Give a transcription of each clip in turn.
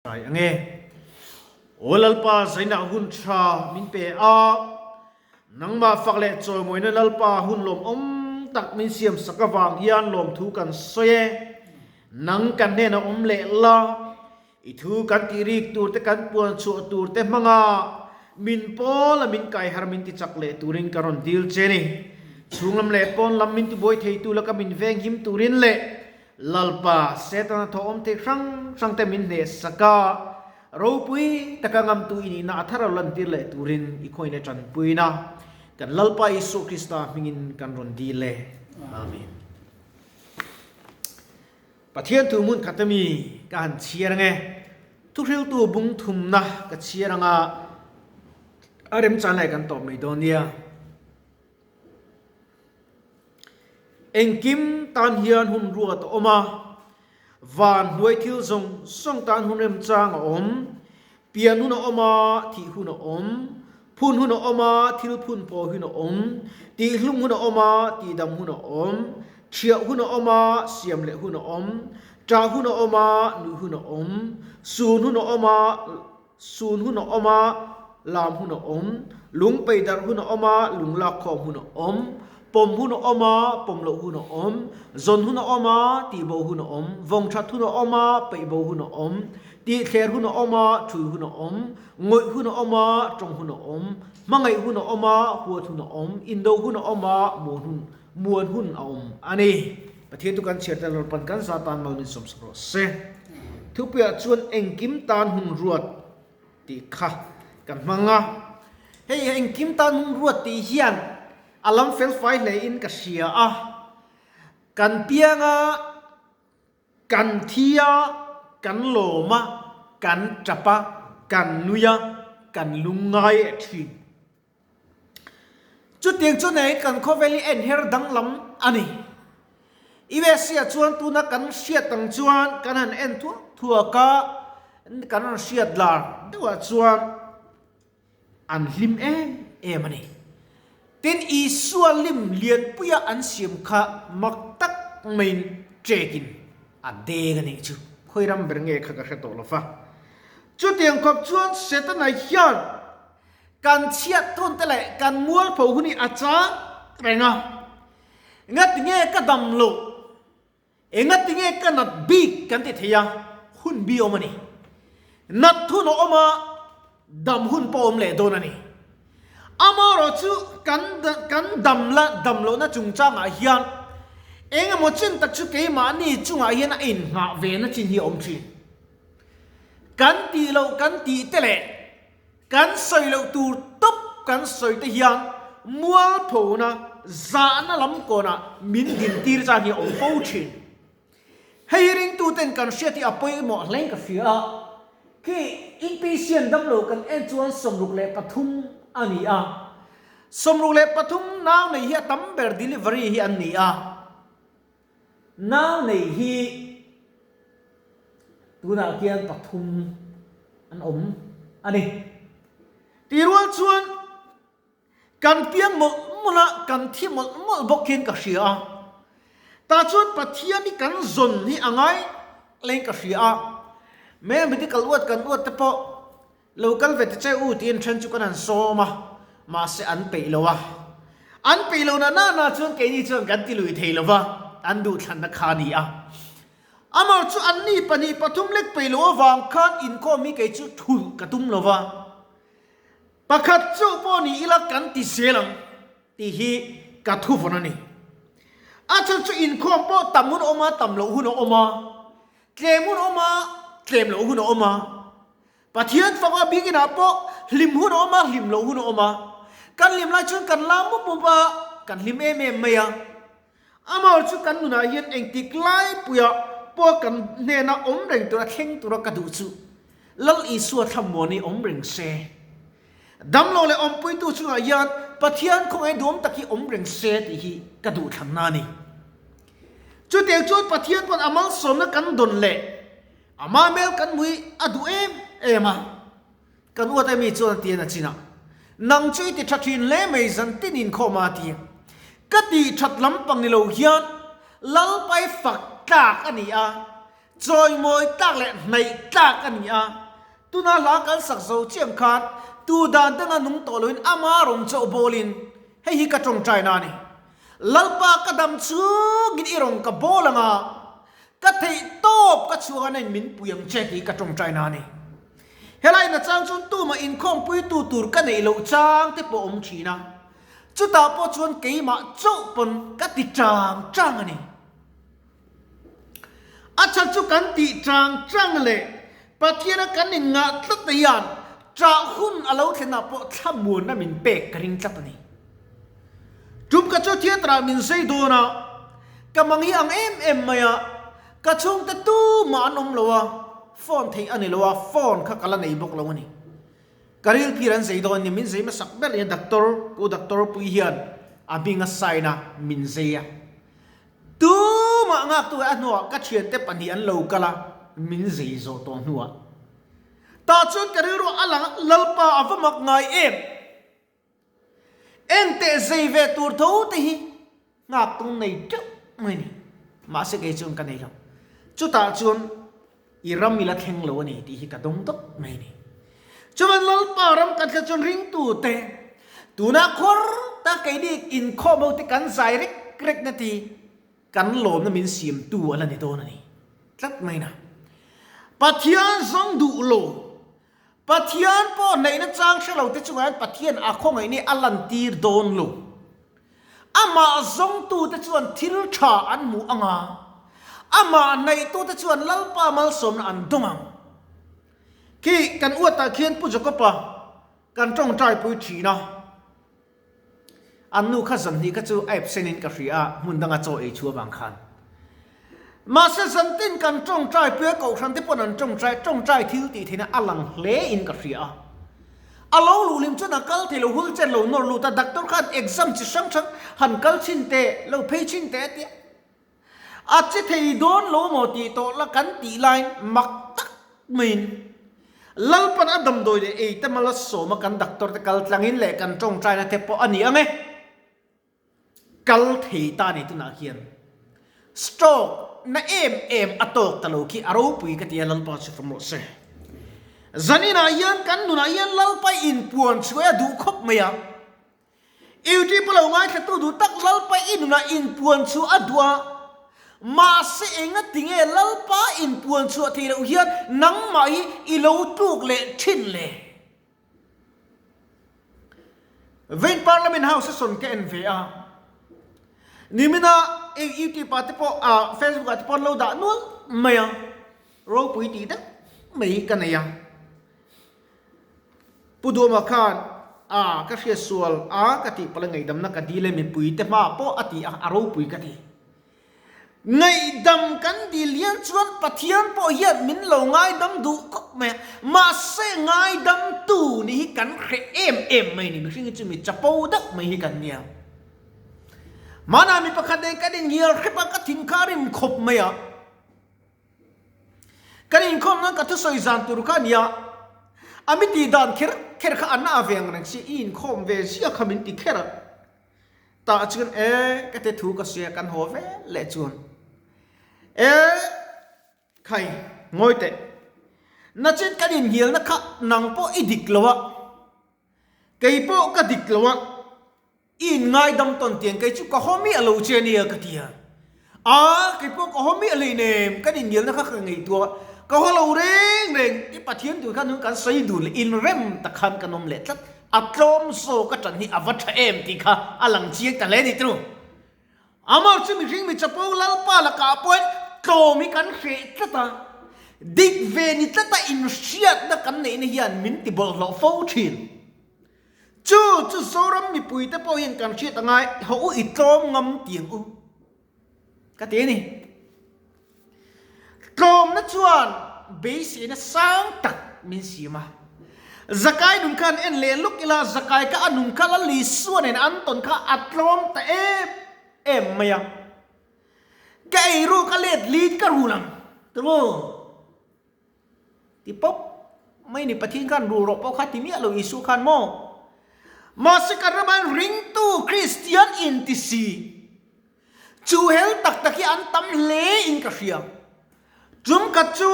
Kai ang e. Aw Lalpa zainah hun tha min pe a, nangmah fak leh chawimawina Lalpa hun lawmawm tak min siam sak avang hian lawmthu kan sawi e. Nang kan hnenah awm leh la, i thu kan tih rik tur te kan puan chhuah tur te hmanga min pawl a min kai har min ti chak leh turin ka rawn dil che ni. Chhunglam leh pawn lam min tibuai theitu laka min venghim turin leh Lalpa, Setana thawhawm thei hrang hrang te min hneh sak a, ropui taka ngamtu i nihna a thar a lantir leh turin i khawina tanpuina kan Lalpa Isua Krista hmingin kan rawn dil e. Amen. Pathian thu hmun khat ami ka han chhiar ange. Thuhriltu bung thumna ka chhiar anga a remchan lai kan tawp mai dawn nia. Engkim tan hian hun ruat a awm a, van hnuai thil zawng zawng tan hun remchang a awm. Pian hun a awm a, thih hun a awm. Phun hun a awm a, thil phun pawh hun a awm. Tihhlum hun a awm a, tihdam hun a awm. Thiah hun a awm a, siam leh hun a awm. Ṭah hun a awm a, nuih hun a awm. Sun hun a awm a, Sun hun a awm a, lam hun a awm, lung pei darh hun a awm a, lung lak khawm hun a awm, pawm hun a awm a, pawm loh hun a awm, zawn hun a awm a, tihbo hun a awm, vawng that hun a awm a, peihbo hun a awm, tihthler hun a awm a, thui hun a awm, ngawih hun a awm a, tawng hun a awm, hmangaih hun a awm a, huat hun a awm, indo hun a awm a, muan hun muan hun a awm a ni. Pathian chu kan chhiar tel rawh pan kan za tan mal min sawmsak rawh se. Thupuiah chuan engkim tan hun ruat tih kha kan hmang a. Hei engkim tan hun ruat tih hian a lam fel fai hle in ka hria a. Kan piang a, kan thi a, kan lawm a, kan tap a, kan nui a, kan lungngai a thin. Chutiang chu nei kan khawvel hi en her danglam a ni. USA ah chuan tuna kan hriat ang chuan kan han en thuak thuak a, kan rawn hriat lar deuhah chuan an hlim em em a ni. Tin, Isua lim lianpuia an siam kha mak tak maiin ṭekin a deng a nih chu. Khawi ram ber nge kha ka hre tawh lo va. Chutiang khawp chuan Setana hian Kan chhiat tawn te leh kan mualpho hun hi a chang reng a, engatinge ka dam loh, engatinge ka nat bik kan ti thei a, hun bi awm a ni. Nat hun a awm a, dam hun pawh a awm leh dawn a ni. Amaherawhchu kan kan dam la dam lohna chungchangah hian engemaw chin tak chu keimahni chungah hian a inngah ve na chin hi a awm thin. Kan tih loh kan tih te leh Kan sawi loh tur tawp kan sawi te hian mualphona zahna lam kawnah min dintir chang hi a awm fo thin. Hei hi ringtuten kan hriat hi a pawimawh hleng ka hria a, khi inpatient damlo kan en chuan 63 a ni a, 63 nau nei hi a tam ber delivery hi an ni a. Nau nei hi tunah khian pathum an awm a ni. Tih rual chuan kan piang mawlh mawlh a, kan thi mawlh mawlh bawk hian ka hria a. Tah chuan Pathian hi kan zawn hi a ngai leng ka hria a. Mei medical uat kan uat te pawh Lo kal ve ta che u tiin then chu kan han sawm a, mahse an peih lo a. An peih lo na na na chuan keini chuan kan ti lui thei lo va, an duhthlanna kha a ni a. Amar chu anni pahnih pathum lek peih lo avang khan inkhawm hi kei chu thulh ka tum lo va. Pakhat chu pawh ni ila kan ti zel ang tih hi ka thuvawn a ni. A chhan chu inkhawm pawh tam hun a awm a, tam loh hun a awm a, tlem hun a awm a, tlem loh hun a awm a. Pathian fapa biakinah pawh hlim hun a awm a, hlim loh hun a awm a. Kan hlim lai chuan kan lam mup mup a, kan hlim em em mai a. Amah chu kan nunah hian engtik lai puiah pawh kan hnena awm reng tura thleng tura ka duh chu Lal Isua thlamuan hi awm reng se. Damlo leh awmpuitu chungah hian Pathian khawngaih duhawm tak hi awm reng se tih hi ka duhthlanna a ni. Chutiang chuan Pathian pawn a malsawmna kan dawn leh Ama hmel kan mui a duh em em a, kan uat emi chuan a ti a chin a, Nang chu i ti tha thin hle mai zan tin inkhawm a ti. Ka tih that lampang ni lo hian Lalpai fak tlak a ni a. Chawimawi tlak leh hnaih tlak a ni a. Tuna hla kan sak zo chiang khan tu dan danga nung tawh loin ama rawn chauh bawlin hei hi ka tawngtaina a ni. Lalpa ka dam chungin i rawn ka bawl ang a, ka theih tawp ka chhuak a nain min pui ang che tih ka tawngtaina a ni. Helai na chang chuan tumah inkhawmpuitu tur ka neih loh chang te pawh awm thin a, chutah pawh chuan keimah chauh pawn ka ti chang chang a ni. A chhan chu kan tih chang chang leh Pathiana kan inngah tlat na hian ṭah hun a lo thlenah pawh thlamuanna min pek ka ring tlat a ni. Tum ka chu theatre ah min zei dawn a, ka mang hi ang em em mai a, ka chhungte tumah an awm lo a, phone theih a ni lo a, phone kha ka la nei bawk lo a ni. Ka ril phir an zei dawn ni, min zei hmasak ber nia doctor, ku doctor pui hian a hming a sign a, min zei a. Tumah ngaktu a hnuah ka thiante pahnih an lo kal a, min zei zawh tawh hnuah. Tah chuan ka rilru a lang a, Lalpa a va mak ngai em? Engteh zei ve tur tho te hi nghaktung nei teuh mai ni. Mahse kei chuan ka nei lo. Chutah chuan i ram i la thleng lo a ni tih hi ka dawng dawp mai a ni. Chuan Lalpa ram kan thlen chuan ringtute tunah khuar tak keini inkhawm ho te kan zai rek rek na ti kan lawmna min siamtu a la ni dawn a ni tlat mai na. Pathian zawng duh lo, Pathian pawh hnaihna chang hre lo te chungah hian Pathian a khawngaih ni a lantir dawn lo. Amah zawngtute chuan thil tha an hmuh ang a, amah hnaitute chuan Lalpa malsawmna an dawng ang. Khi kan uatah khian Pu Jakob-a kan tawngtaipui thin a, an nu kha zanhnih kha chu a absent in ka hria a, hmun danga chaw ei chu avang khan. Mahse zantin kan tawngtaipui a, kohhran te pawn an tawngtai, tawngtai thil tih theihna a lang hle in ka hria a. A lo luh hlim chuan a kal thei lo, hul chen lo nawr lut a, doctor khan exam chi hrang hrang han kal chhin teh, lo phei chhin teh a tia. A che thei dawn lo maw tih tawh la kan tih laiin mak tak maiin Lalpan a damdawi leh ei te mal a sawm a kan doctor te kal tlangin leh kan tawngtaina te pawh a ni ang e. Kal thei ta ni tunah hian stroke na em em a tawk ta lo khi a ropui ka ti a Lalpa chu fam rawh se. Zaninah hian kan nunah hian Lalpa inpuan chhuah a duh khawp mai a. YouTube a lo ngaithlatu duh tak Lalpa i nunah inpuan chhuah a duh a, mahse enga tinge Lalpa inpuan chhuah theih loh hian nangmah hi i lo tluk leh thin le? Vain Parliament House a sawn ka en ve a, nimina YouTube ah te pawh ah Facebook ah te pawh an lo dah nual mai a, ropui tih deuh mai hi ka nei a. Pu Duhma khan a ka hriat sual a ka tih palh a ngaihdamna ka dil e mipui te hmaah pawh a ti a, a ropui ka ti. Ngaihdam kan dil hian chuan Pathian pawh hian min lo ngaidam duh khawp mai a, mahse ngaidamtu nih hi kan hreh em em mai a ni, mihring hi chu mi chapo deuh mai hi kan nia. Hmanah mi pakhat nen kan inhnial hrep a, ka thin kha a rim khawp mai a, kan inkhawm nan ka thusawi zan tur kha a nia, a mi tih dan kher kher kha a na ve ang reng si, i inkhawm ve zia kha min ti kher a. Tah chuan e ka te thu ka sawi a kan haw vel leh chuan e khai ngawi teh nachin kan inhnialna kha nang pawh i dik lo a kei pawh ka dik lo a i inngaidam tawn tiang kei chu ka haw miah lo che ania ka ti a. A, kei pawh ka haw miah hlei nem, kan innialna kha ka ngaihtuah a, ka haw lo reng reng, i Pathian tur khan hun kan sawi dun leh inrem tak khan kan awm leh tlat, a tlawm zawk a ṭan hi a va ṭha em tih kha a lang chiang ta hle ni tru. Amah chu mihring mi chapo Lalpa lakah pawhin tlawm hi kan hreh tlat a, dik ve ni tlata inhriatna kan neihna hian min ti bawlhhlawh fo ṭhin. Chu chu Zoram mipuite pawh hian kan hriat a ngai, haw u i tlawm ngam tiang u ka ti a ni. Tlawmna chuan beiseina sang tak min siam a. Zakai nun khan en leh luk ila Zakai kha a nun kha Lal Isua nen an tawn kha a tlawm ta em em mai a. Ka eiru ka let lin ka rul ang tiraw? Ti pawp mai ni Pathian khan rul rawh pawh kha ti miah lo Isua khan maw? Mahse kan ramah hian ringtu Kristian inti si chu hel tak tak hi an tam hle in ka hria. Tum khat chu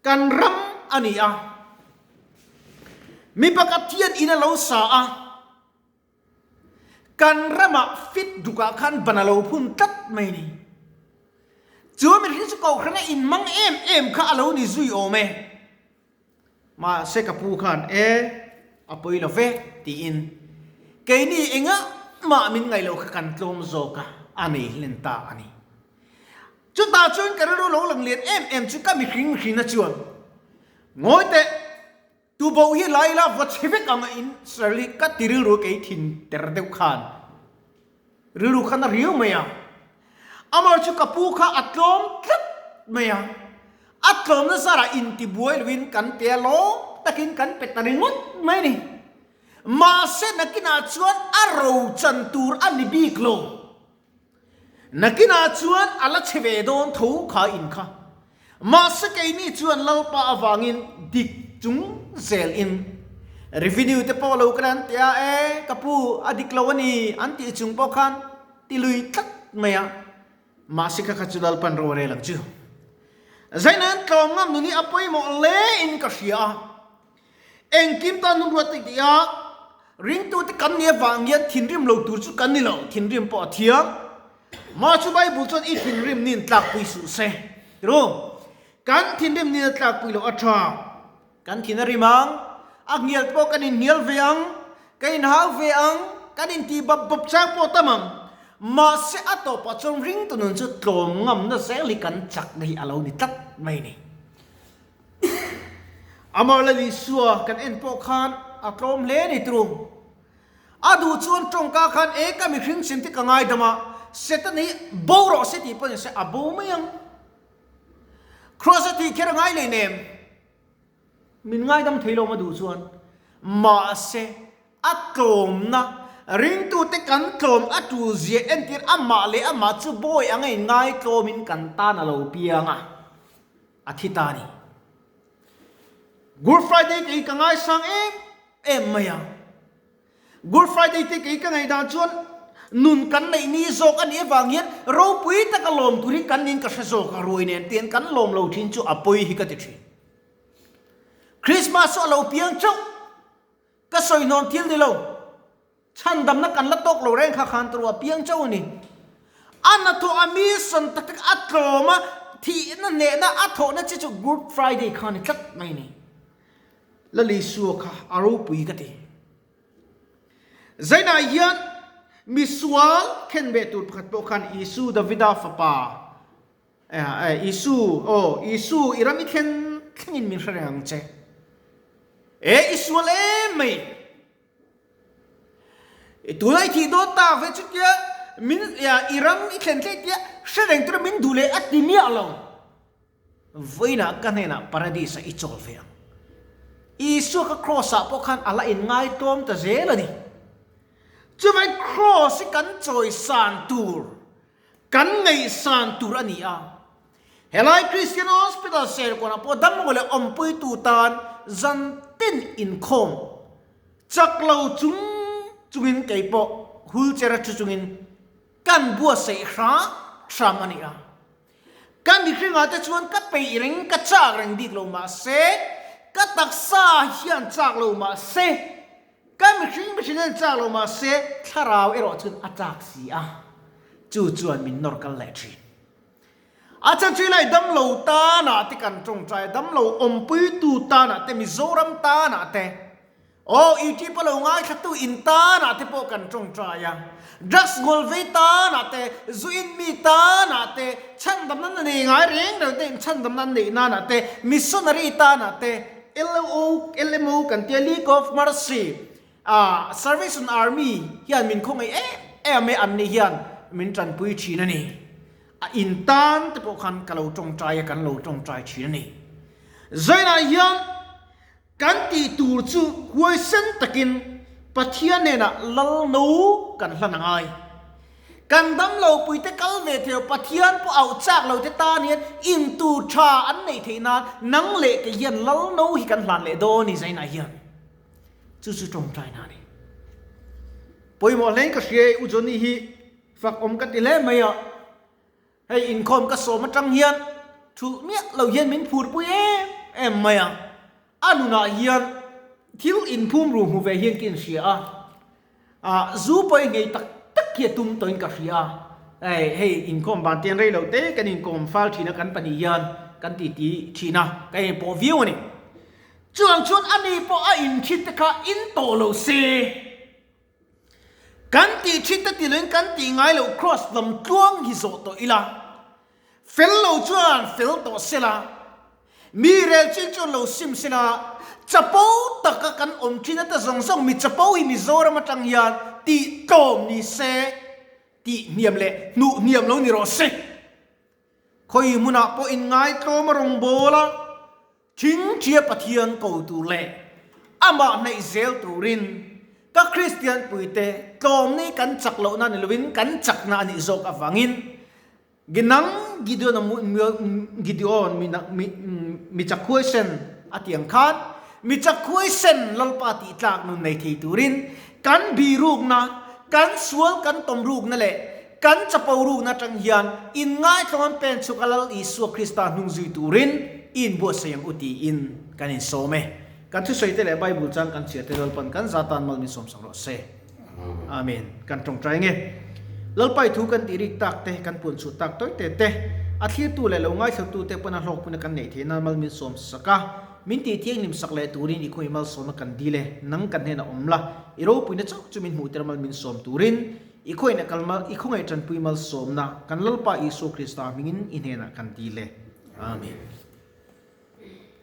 kan ram a ni a, mi pakhat hian in a lo sa a, kan ramah fit dukah khan ban a lo phun tlat mai ni. Chu mihring chu kohhran a inhmang em em kha a lo ni zui awm e. Mahse ka pu khan e, a pawi lo ve tiin keini engah mah min ngaih loh kha kan tlawm zawk a, a nei hlen ta a ni. Chutah chuan ka rilru lo lang lian em em chu ka mihring mihrinna chuan ngawi teh, tuboh hi lai ila va chhe vek ang a in Shirley ka ti rilru kei thin ter deuh khan rilru khan a riau mai a. Amar chu ka pu kha a tlawm tlat mai a, a tlawmna zarah intibuai loin kan pe a lawm takin kan pe ta ringawt mai a ni. Mahse nakinah chuan a rochan tur a ni bik lo. Nakinah chuan a la chhe ve dawn tho kha in kha. Mahse keini chuan Lalpa avangin dik chung zel in revenue te pawh lo kal an ti a, e ka pu a dik lo a ni an tih chung pawh khan ti lui tlat mai a. Mahse kha kha chu Lalpan ro a rel ang chu. Zaina'n tlawm ngam nun hi a pawimawh hle in ka hria a. Engkim tan hun ruat tih a, ringtute kan nih avang hian thinrim lo tur chu kan ni lo, thinrim pawh a thiang. Mah chu Bible chuan i thinrim nin tlakpui suh se. Tiru, kan thinrim nin a tlakpui loh a tha. Kan thin a rim ang, a hnial pawh kan inhnial ve ang, kan inhau ve ang, kan intih bap bap chang pawh tam ang. Mahse a tawpah chuan ringtu nun chu tlawm ngamna zel hi kan chakna hi a lo ni tlat mai a ni. Amah Lal Isua kan en pawh khan a tlawm hle a ni tru. A duh chuan tawngka khan e ka mihring sin te ka ngaidam a, Satan hi bo rawh se tih pawh ni se a bo mai ang. Kraws a tih kher a ngai leh nem. Min ngaidam thei lo a duh chuan. Mahse a tlawmna, ringtute kan tlawm a tul zia entir amah leh amah chu bawi anga inngai tlawmin kan tan a lo piang a. A thi ta a ni. Good Friday kei ka ngaisang em em mai a. Good Friday te kei ka ngaihdan chuan nun kan neih ni zawk a nih avang hian ropui taka lawm tur hi kan nin ka hre zawk a, ruai nen te hian kan lawm lo thin chu a pawi hi ka ti thin. Christmas chu a lo piang chauh, ka sawi hnawn thil ni lo. Chhandamna kan la tawk lo reng kha khan tur a piang chauh a ni. A hnathawh a mi sawn tak tak a tlawm a, thihna hnehna a thawhna chi chu Good Friday kha a ni tlat mai a ni. Lal Isua kha a ropui ka ti. Zainah hian misual khenbeh tur pakhat pawh khan Isu Davida fapa Isu, aw Isu, i ram i thlen thlengin min hre reng ang che. E, i sual em mai. I tunah i thih dawn tak ve chutia min i ram i thlen thleng tia hre reng tura min duh leh a ti miah lo. Vawiinah ka hnenah Paradis-ah i chawl ve ang. Isua ka Kraws-ah pawh khan a la inngaitawm ta zel a ni. Chuvangin Kraws hi kan chawisan tur, kan ngaihsan tur a ni a. Helai Christian Hospital Serkawnah pawh damlo leh awmpuitu tan zan tin inkhawm chak lo chung chungin kei pawh wheelchair a thu chungin kan buatsaih hram hram a ni a. Ka mihringah te chuan ka peih reng, ka chak reng bik lo mahse, ka taksa hian chak lo mahse, Ka mihring mihring hian chak lo mah se thlarau erawh chuan a chak si a, chu chuan min nawr kal leh thin. A chhan chu helai damlo tanah te kan tawngtai a, damlo awmpuitu tanah te, Mizoram tanah te, aw YouTube a lo ngaithlatu in tanah te pawh kan tawngtai a, drugs ngawl vei tanah te, zu in mi tanah te, chhandamna na nei ngai reng reng te in chhandamna an neih nanah te, missionary tanah te, LMO, LMO kan tia League of Mercy, ah Salvation Army hian min khawngaih em em e an nih hian min tanpui thin a ni. A in tan te pawh khan ka lo tawngtai a, kan lo tawngtai thin a ni. Zainah hian kan tih tur chu huaisen takin Pathian hnenah lal no kan hlan a ngai. Kan damlo puite kal ve thei lo, Pathian pawh auh chak lo te tan hian intu tha an neih theih nan nang leh kei hian lal no hi kan hlan leh dawn ni Zainah hian chu chu tawngtai na a ni. Pawimawh hlein ka hria e U Johnny hi fak awm ka ti hle mai a, hei inkhawm ka sawm atang hian. Thulh miah lo hian min phurpui em em mai a, a nunah hian thil inphum ru hmu ve hian ka inhria a, ah zu pawh i nghei tak tak hi a tum tawhin ka hria a, hei hei inkhawm van te rei lo te kan inkawm fal thin a kan pahnih hian kan titi thin a, ka inpawh viau a ni. Chuvang chuan ani pawh a inthit te kha in tawh lo se. Kan tih thin te ti loin kan tih ngai loh cross lam tluang hi zawh tawh ila, fel lo chuan fel tawh sela, mi rel chin chuan lo sim sela, chapo taka kan awm thin ata zawng zawng mi chapo hi Mizoram atang hian tih tlawm ni se, tih hniam leh hnuh hniam lo ni rawh se. Khawi hmunah pawh inngai tlawm a rawn bawl a. Thingthia Pathian ko tur leh amah hnaih zel turin ka Kristian puite tlawmni kan chak lohna ni lovin kan chakna a nih zawk avangin Ginang Gideon Gideon mi chak huaisen a ti ang khan mi chak huaisen Lalpa tih tlak nun nei thei turin kan birukna, kan sual kan tawm rukna leh Kan chapo rukna atang hian inngaithlawm an pen chhuk a Lal Isua Krista hnung zui turin i inbuatsaih ang u tiin kan insawm e. Kan thusawi te leh Bible chang kan chhiar te Lalpan kan za tan mal min sawmsak rawh se. Amen. Kan tawngtai nge. Lalpa i thu kan tih rik tak te, kan puan chhuh tak tawi te te, a thlirtu leh lo ngaithlatu te pawn a hlawkpuna kan neih theih nan mal min sawmsak a, min tih thianghlim sak leh turin i khawih malsawmna kan dil e. Nang kan hnenah awm la, i ropuina chauh chu min hmuhtir mal min sawm turin I khawngaihna kal mal, i khawngaih tanpui malsawmna kan Lalpa Isua Krista hmingin i hnenah kan dil e. Amen.